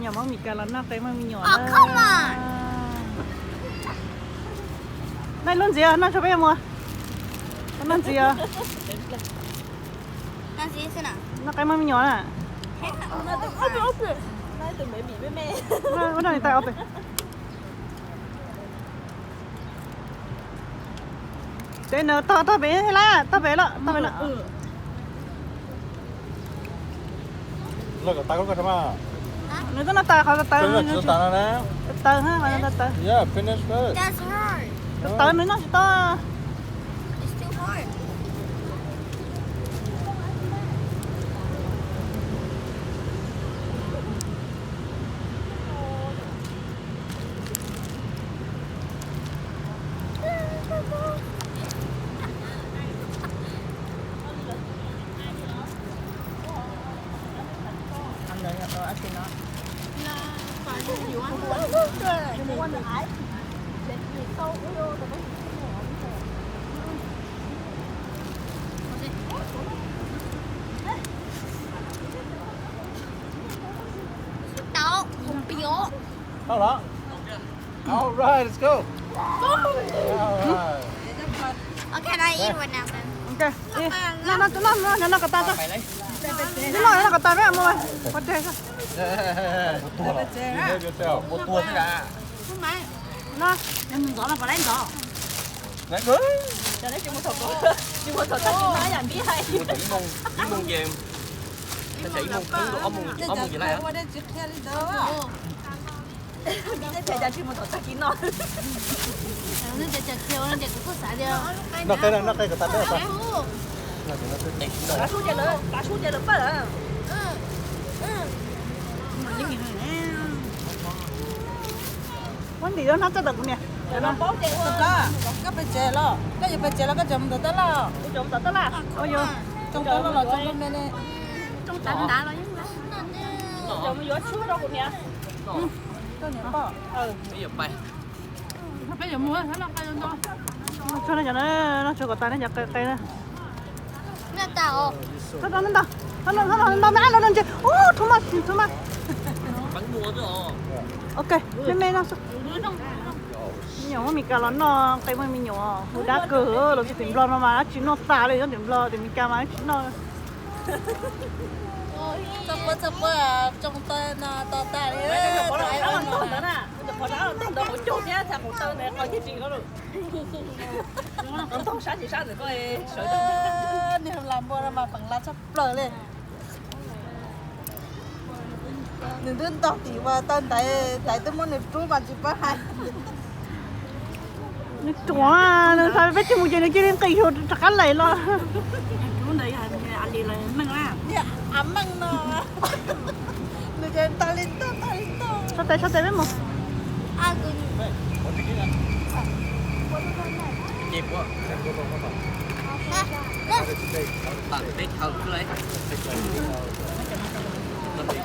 Nyuam Hmoob Mes Kas los noj qe muaj me nyuam na. Noj ib lub ntxiv, noj tso peb yuav mus. Noj ntxiv. Noj qe muaj me nyuam na. Ua noj tais ob pem. Ces nws tog tog pem thiab lawm, tog pem lawm, tog pem lawm. Nws twb noj tas qhov taw, taw, taw, taw, taw, taw, nws noj tsis tau. Tau, không biết. Tau lawm. All right, let's go. All right. Okay, I eat one now then. Ok. Noj, noj, noj, noj, noj kom tas tso. Noj, noj kom tas peb mus ua teg. Ua tuag xwb a. Noj. Ib moos ces, ib moos, ob moos ces lawm. Noj qe, noj qe kom tas peb. Muab ntim rau hnab txaj tom kuv niam. Koj pes tsev los, koj yuav pes tsev los koj tseem mus tom tab laj. Ua yog. Tsoo tab laj los tsoo me ne. Peb yuav mus, noj tshuaj no, noj tshuaj kom tas ne cov qe qe na. Tau, tau, tau, tau, me ab los ntses. Ub, too much, too much. Ok, me me no xwb. Me nyuam Hmoob Mes Kas los noj qe muaj me nyuam hu dab kawg, los txog tim Nplog no mas dab tsi noj tas li, nyob tim Nplog tim Mes Kas mas dab tsi noj. Txoj puab, txoj puab, tsoo taw no to tas li. Niag las npua no mas peem las tshaj plaws li. Nws twb ntog tim uas taw ntaiv, ntaiv twb muab nws rub mas tsis paub hais. Nws ruam, nws xav peb tsis mus ces nws cia li nqis rov qab lawm los. Niag a meej no, nws ces tag li ntog, tag li ntog. Sab tes, sab tes peb mus.